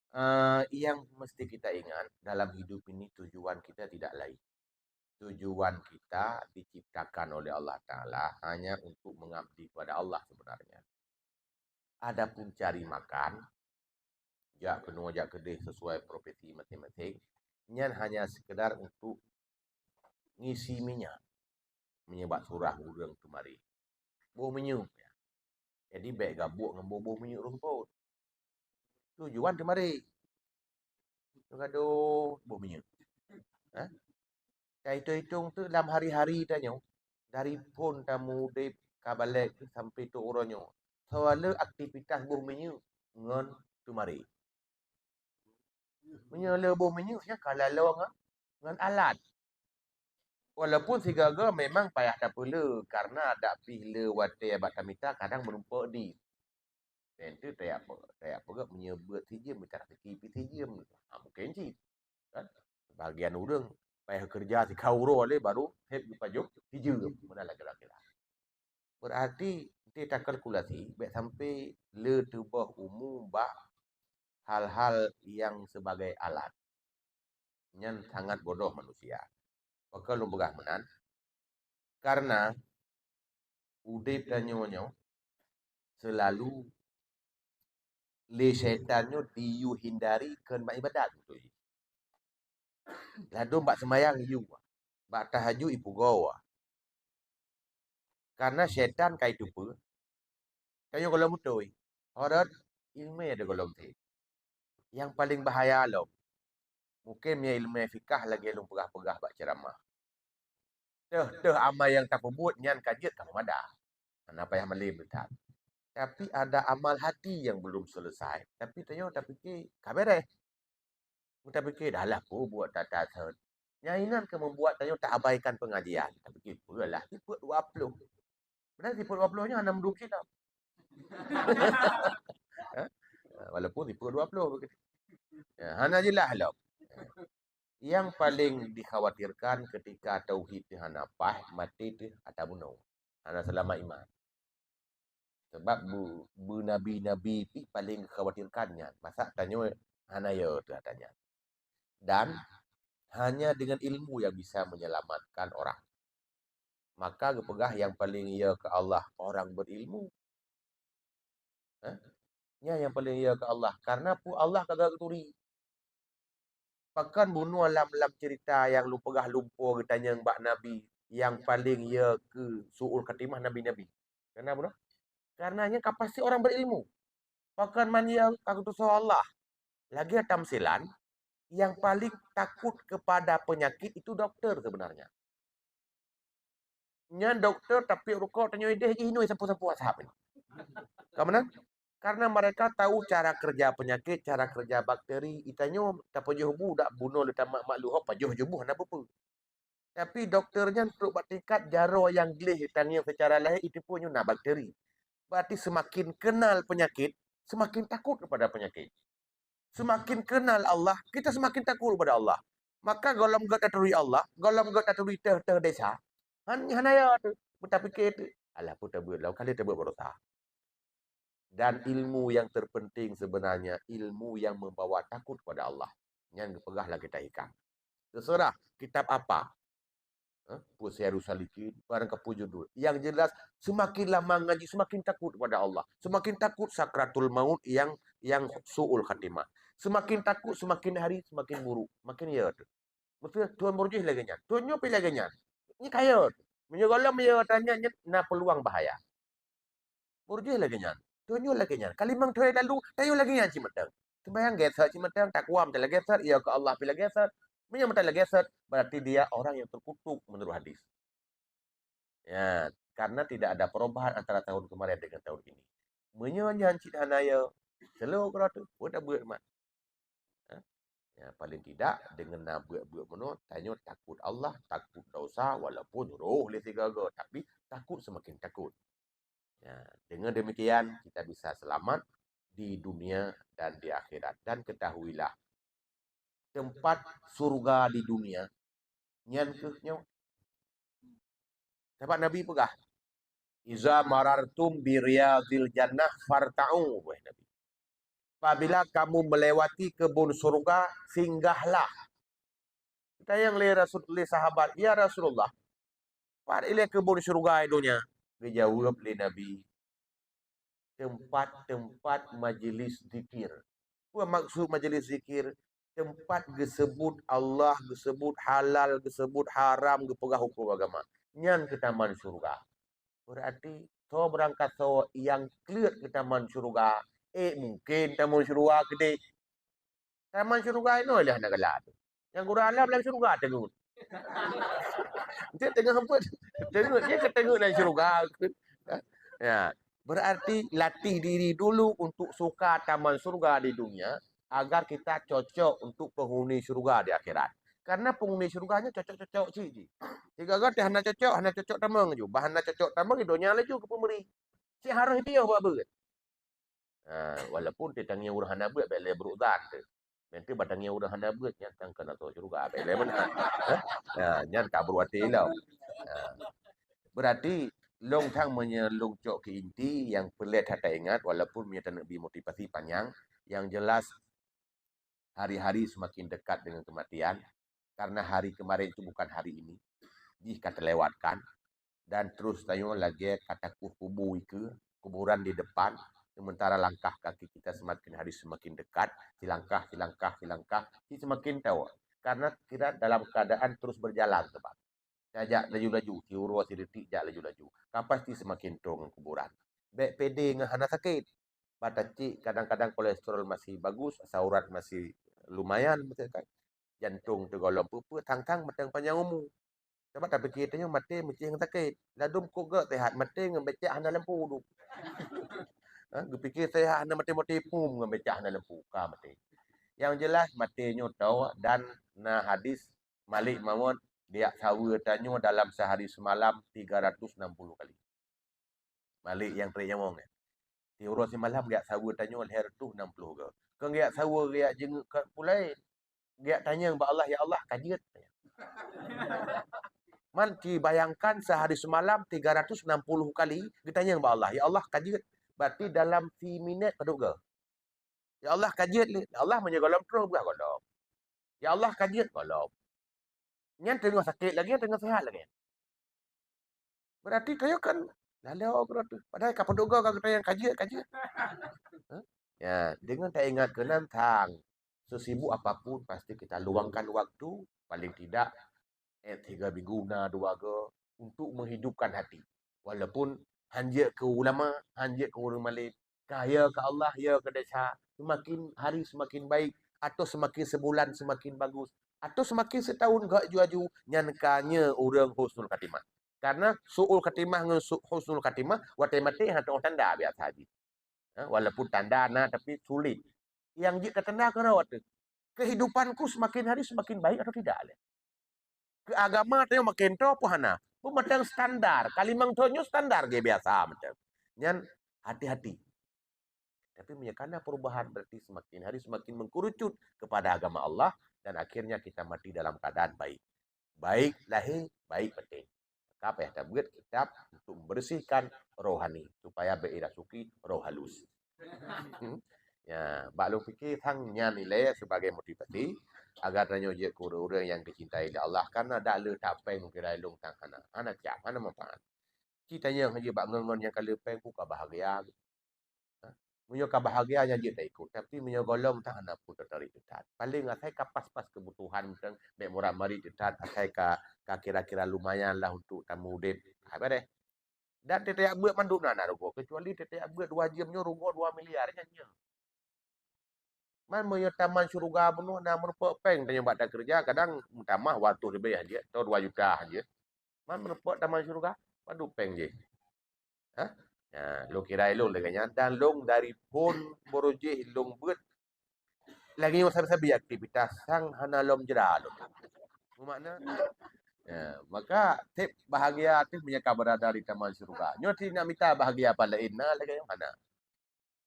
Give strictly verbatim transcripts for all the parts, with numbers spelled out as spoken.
Eh, yang mesti kita ingat, dalam hidup ini tujuan kita tidak lain. Tujuan kita diciptakan oleh Allah Taala hanya untuk mengabdi kepada Allah sebenarnya. Adapun cari makan, jak keunoe jak keudeh sesuai profesi masing-masing, nyan hanya sekedar untuk ngisi minyak, meunyoe bak surah ureuëng teumari. Boh minyeuk. Jadi bék gabuk ngon boh-boh minyeuk rumpot. Tujuan teumari. Gadoh boh minyeuk. Ha? Ka itong-itong tu lam hari-hari tanyoe, dari phon tamu udeb ka balek sampai tu uroe nyoe. Soe le aktivitas boh minyeuk ngon teumari. Meunyoe le boh minyeuk nyan ka laloe ngon, ngon alat. Walaupun sigoe-goe memang payah tapeule karena adak pih le watée bak tamita kadang meurumpok di. Dan tu tajak pe-, tajak peugah meunyoe beuet sijeuem mita raseuki pih sijeuem. Ha, mungken cit. Kan? Sebagian ureuëng payah keureuja sika uroe lé baru hép geupajoh sijeuem. Meunan lagée-lagée lah. Berarti enti takalkulasi bék sampai le teuboh umu bak hal-hal yang sebagai alat. Nyan sangat bodoh manusia. Pakon lôn peugah meunan? Karena udeb tanyoe nyoe selalu lé syaitan nyoe diyue hindari keu mat ibadat beutôi. Ladôm bak seumayang yue, bak tahajud ipugoe. Karena syaitan ka iteupeue, tanyoe gohlom beutôi. Ho rot, ileumé ada gohlom teuh. Nyang paleng bahaya lom, mungken meunyoe ileumé fikah lagée lôn peugah-peugah bak ceuramah. Teuh-teuh amai nyang tapeubuet nyan ka jeuet ka meumada. Hana payah malém that. Tapi ada amal hati yang belum selesai. Tapi tanyoe tapike ka beres. Tapike dah lah peue buet that-that. Nyang inan keu membuat tanyoe taabaikan pengajian. Tapike peue lah, sifeuet dua ploh. Padahai sifeuet dua ploh nyan hana meudum silap. Ha? Walaupun sifeuet dua ploh begitu. Ya, hana jeulaih lom. Yang paling dikhawatirkan ketika tauhid teuh hana paih, maté teuh ata bunoe. Hana seulamat iman. Sebab bu-, beunabi-nabi pih paling dikhawatirkan nyan. Masa tanyoe hana yo teuh ata nyan. Dan hanya dengan ilmu yang bisa menyelamatkan orang. Maka geupeugah yang paling yo keu Allah orang berilmu. Hah? Nyan nyang paling yo keu Allah. Karena peue Allah ka geuturi. Pakon bunoe lam, lam cerita nyang lôn peugah lumpoe geutanyong bak Nabi, nyang paling yo keu su'ul khatimah nabi-nabi. Karena bunoe? Karena nyan ka pasti orang berilmu. Pakon man yo ka geutusoe Allah. Lagée tamsilan, yang paling takut kepada penyakit itu dokter sebenarnya. Nyan dokto tapi rukok tanyoe ideh jih inui sampue-sampue asap. Ka meunan? Karena mereka tahu cara kerja penyakit, cara kerja bakteri. Itanyoe tapajoh bu dak bunoe lé tamat makhluk ho pajoh jih bu hana peue-peue. Tapi doktor nyan trok bak tingkat jaroe nyang gleh tangieng secara lahé iteupeue nyoe na bakteri. Berarti semakin kenal penyakit, semakin takut kepada penyakit. Semakin kenal Allah, kita semakin takut kepada Allah. Maka gohlom gét taturi Allah, gohlom gét taturi teuh-teuh desya, han-, hana ya tu, beutapike tu. Alah peue tabeuet lom, kali tabeuet beurasa. Dan ilmu yang terpenting sebenarnya ilmu yang membawa takut kepada Allah. Nyan geupeugah lam kitab Hikam. Terserah kitab apa. Eh, peue Sairus Salikin, barang kapeue judul. Yang jelas, semakin lama ngaji, semakin takut kepada Allah. Semakin takut sakratul maut yang, yang su'ul khatimah. Semakin takut, semakin hari, semakin buruk. Makin ya tu. Maksudnya, Tuhan beurujih lagée nyan. Tuhan nyoe pi lagée nyan. Nyoe kaya tu. Meunyoe gohlom ya tanya nyan, na peluang bahaya. Beurujih lagée nyan. Tanyoe lagée nyan. Kalimang thôn lalu, tanyoe lagée nyan cit mantong. Seumayang gét that cit mantong, takwa mantong lagée that, ya keu Allah pih lagée that. Meunyoe mantong lagée that, berarti dia orang yang terkutuk menurut hadis. Ya, karena tidak ada perubahan antara tahun kemarin dengan tahun ini. Meunyoe nyan cit hana ya, seuleuh keudroe tu, peue tabeuet mat. Ha? Ya, paling tidak dengan na beuet-beuet meunoe, tanyoe takut Allah, takut dosa, walaupun roh lé sigoe-goe, tapi takut semakin takut. Ya, dengan demikian kita bisa selamat di dunia dan di akhirat. Dan ketahuilah, tempat surga di dunia nyan keuh nyoe. Sabab Nabi peugah, "Iza marartum bi riyadil jannah farta'u," wahai Nabi. "Apabila kamu melewati kebun surga, singgahlah." Geutanyong lé Rasul, lé sahabat, "Ya Rasulullah, pat ilée kebun syeuruga di donya?" Geujaweueb lé Nabi, "Teumpat-teumpat majeulis zikir." Peue maksud majeulis zikir? Teumpat geuseubut Allah, geuseubut halal, geuseubut haram, geupeugah huköm agama. Nyan keu taman syeuruga. Beurati, soe beurangkat soe nyang kleuet keu taman syeuruga, ék mungken taman syeuruga keudeh. Taman syeuruga inoe lé hana galak tu. Nyang gura alam lam syeuruga teungeut. Eunteuk teungeut hempet. Teungeut, nyan ka teungeut lam syeuruga. Ya, berarti latih diri dulu untuk suka taman syeuruga di dunia, agar kita cocok untuk penghuni syeuruga di akhirat. Karena penghuni syeuruga nyan cocok-cocok cit jih. Sigoe-goe teuh hana cocok, hana cocok tamong ju. Bah hana cocok tamong, di donya laju keu peumeri. Cit harôh piôh bak beuet. Ha, walaupun teutangieng ureuëng hana beuet, bék lé brok zan teuh. Meunteuek batangieng ureuëng hana beuet, nyan tan keuneuk syeuruga, bék lé meunan. Ha? Ha, nyan ka brok até lom. Ha. Berarti, lôn thang meunyoe lôn cok keu inti nyang peureulée that taingat, walaupun meunyoe taneuk bri motivasi panyang, yang jelas hari-hari semakin dekat dengan kematian, karena hari kemarin itu bukan hari ini, jih ka terlewatkan, dan terus tanyoe lagée ka takueh kubu ikeue, kuburan di depan, sementara langkah kaki kita semakin hari semakin dekat, silangkah, silangkah, silangkah, semakin tawa. Karena kita dalam keadaan terus berjalan, teman. Tajak laju-laju, siuroe sidetik jak laju-laju. Ka pasti semakin tong ngon kuburan. Bék pede ngon hana sakét. Bak tacik kadang-kadang kolesterol masih bagus, asam urat masih lumayan, betul kan? Jantong teugohlom peue-peue, thang-thang mantong panyang umu. Sabab tapike tanyoe maté meucéh ngon sakét. Ladom kok geuh sehat, maté ngon becak hana lampu duek. Ha, geupike sehat hana maté-maté pum ngon becak hana lampu, ka maté. Yang jelas maté nyoe tho dan na hadis Malik Mawot geujak saweue tanyoe dalam sehari semalam tiga ratus enam puluh kali. Malik nyang trép nyawöng nyan. Tiep uroe simalam geujak saweue tanyoe lhèe reutôh nam ploh goe. Kon geujak saweue geujak jeungeuk keu pulai. Geujak tanyong bak Allah, "Ya Allah, ka jeuet?" Man, ci bayangkan sehari semalam tiga ratus enam puluh kali geutanyong bak Allah, "Ya Allah, ka jeuet?" Berarti dalam siminét padub goe. "Ya Allah, ka jeuet lé." Ya Allah, meunyoe gohlom troh, beuah gohlom. "Ya Allah, ka jeuet," gohlom. Nyan teungoh sakét lagèe nyan, teungoh seuhat lagèe nyan. Berarti tanyoe kan lalé keudroe teuh. Padahai ka padub goe ka geutanyong ka jeuet, ka jeuet. Hah? Ya, dengan taingat keunan thang, sesibuk apapun pasti kita luangkan waktu, paling tidak, eh, tiga minggu na dua goe, untuk menghidupkan hati. Walaupun hanjeuet keu ulama, hanjeuet keu ureueng malém, ka ya keu Allah, ya keu desya, semakin hari semakin baik, atau semakin sebulan semakin bagus, atau semakin setahun gak aju-aju, nyan ka nyoe ureueng husnul khatimah. Karena su'ul khatimah ngon su-, husnul khatimah, watèe maté hana teu'oh tanda biasa jih. Ha, walaupun tanda na, tapi sulit. Nyang jeuet ka tanda keudroe teuh. Kehidupanku semakin hari semakin baik atau tidak lé? Keu agama tanyoe maken toe peue hana? Peue mantong standar. Kalimang tanyoe standar ge biasa mantong. Nyan hati-hati. Tapi meunyoe kana perubahan, berarti semakin hari semakin mengkerucut kepada agama Allah dan akhirnya kita mati dalam keadaan baik. Baik lahé, baik batin. Maka payah tabeuet kitab untuk membersihkan rohani supaya beu irasuki roh halus. Hmm. Ya, bak lôn pike sang nyan ilée sebagai motivasi agar tanyoe jeuet keu ureueng-ureueng nyang geucintai lé Allah, karena dak le tapéng kira lôn tang hana, hana cap, hana manfaat. Ci tanyong haja bak ngon-ngon nyang ka le péng, peue ka bahagia. Ha? Meunyoe ka bahagia nyan jeuet taikot, tapi meunyoe gohlom tang hana peue teutarek teutat. Paléng asai ka pas-pas keubutuhan mantong, bék murah-marit teutat, asai ka, ka kira-kira lumayan lah untuk tameudeb. Ha, beres. Dan tiep-tiep beuet mandum na, na rugoe, kecuali tiep-tiep beuet dua jeuem nyoe rugoe dua miliar nyan nyoe. Man meunyoe taman syeuruga bunoe na meurumpok péng tanyoe bak takeureuja, kadang meutamah dua ratus ribèe hanjeuet atau dua juta hanjeuet. Man meurumpok taman syeuruga, padub péng jih. Ha? Nah, lôn kira lôn lagèe nyan dan lôn dari phon baroe jih lôn beuet lagèe nyoe sabe-sabe aktivitas sang hana lom jra lôn. Makna, ya, maka tiep bahagia teuh meunyoe ka berada di taman syeuruga. Nyoe sit na mita bahagia pat laén na lagèe nyoe hana.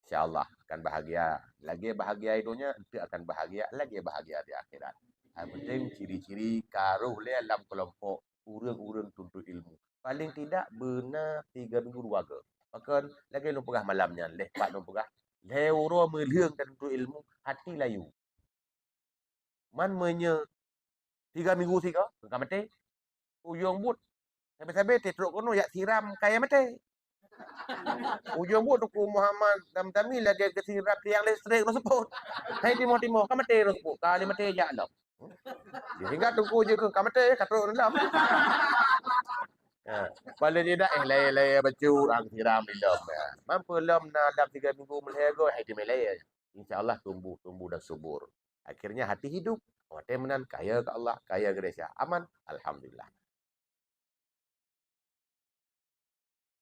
Insya Allah akan bahagia. Lagèe bahagia di donya, enteuk akan bahagia, lagèe bahagia di akhirat. Yang penting ciri-ciri ka rôh lé lam keulompok ureueng-ureueng tuntut ilmu. Paling tidak beuna tiga minggu dua goe. Pakon lagèe lôn peugah malam nyan, leh pat lôn peugah, Lhée uroe meulheueng dan tuntut ilmu, hati layu. Man meunyoe tiga minggu sigoe, ka maté. Ujong buet sabe-sabe trok keunoe jak siram kayée maté. Ujong buet Teungku Muhammad Damdami lagée geusiram tiang listrik rôh seupôt. Hai timoh-timoh, ka maté rôh seupôt, ka lheueh maté jak lom. Sehingga Teungku jeuet keu ka maté, ka trok lom. Ha, paling tidak, eh, lhée-lhée bacut, ah, siram di lom, ya. Man peue lom na lam tiga minggu meulhée goe, hai teumé lhée. Insya Allah tumbuh, tumbuh dan subur. Akhirnya hati hidup. Watée meunan kaya keu Allah, kaya keu desya. Aman? Alhamdulillah.